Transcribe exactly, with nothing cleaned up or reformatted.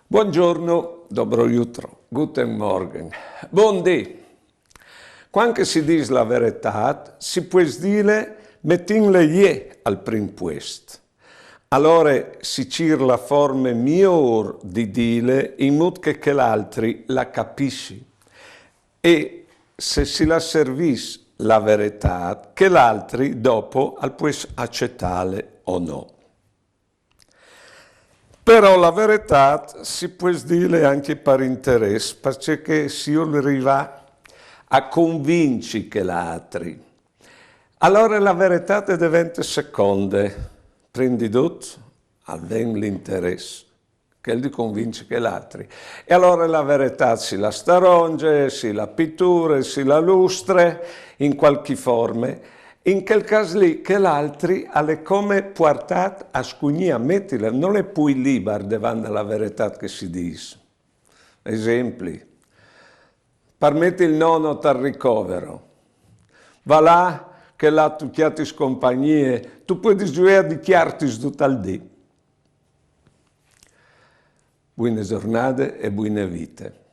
Buongiorno, dobro jutro, guten Morgen. Bundì. Cuant che si dîs la veretât, si pues dîle metintile jê al prin puest. Alore si cîr la forme miôr di dîle in mût che chel altri la capissi. E se si la servìs la veretât, chel altri dopo al pues acetâle o no. Però la veretât si pues dîle ancje par interès, parcè che si vûl rivâ a convinci chel altri. Alore la veretât e devente seconde, prin di dut al ven l'interès, chel di convinci chel altri. E alore la veretât si la staronge, si la piture, si la lustre, in cualchi forme. In chel câs li, chel altri al è come puartât a scugnî, a metile, nol è plui libar devant de la veretât che si dîs. Esempli. Par meti il nono tal ricovero. Va là che là tu cjatis compagnie, tu puedis zuiâ di cjartis dut il dì. Buine zornade e buine vite.